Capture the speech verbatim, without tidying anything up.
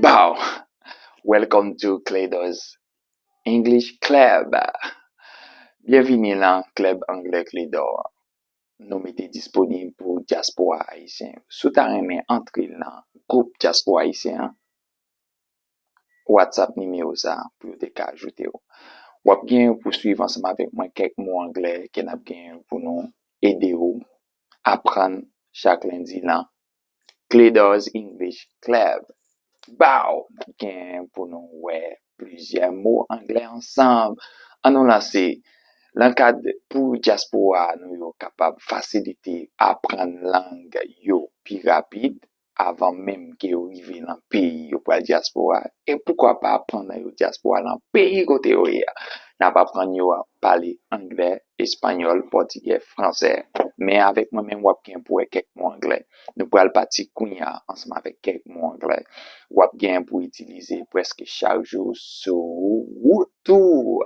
Bow! Welcome to Clédor's English Club. Byenvini nan klèb anglè Clédor. Nou mete disponib pou dyaspora ayisyen. Si w ta renmen antre nan gwoup dyaspora ayisyen an, WhatsApp nimewo sa pou yo te ka ajoute w. W ap gen pou swiv ansanm avèk mwen kèk mo anglè ke n ap gen pou nou ede w aprann chak lendi nan Clédor's English Club. Bow! N ap gen pou nou wè plizyè mo anglè ansanm. Ann nou lanse. Nan kad pou dyaspora nou yo kapab fasilite aprann lang yo pi rapid avan menm ke yo rive nan peyi yo pral dyaspora. E poukwa pa aprann yo dyaspora nan peyi kote yo ye a. N ap aprann yo pale anglè, espanyòl, pòtigè, fransè. Men avèk mwen menm w ap gen pou wè kèk mo anglè. Nou pral pati kounye a ansanm avèk kèk mo anglè. W ap gen pou itilize prèske chak jou sou wout ou.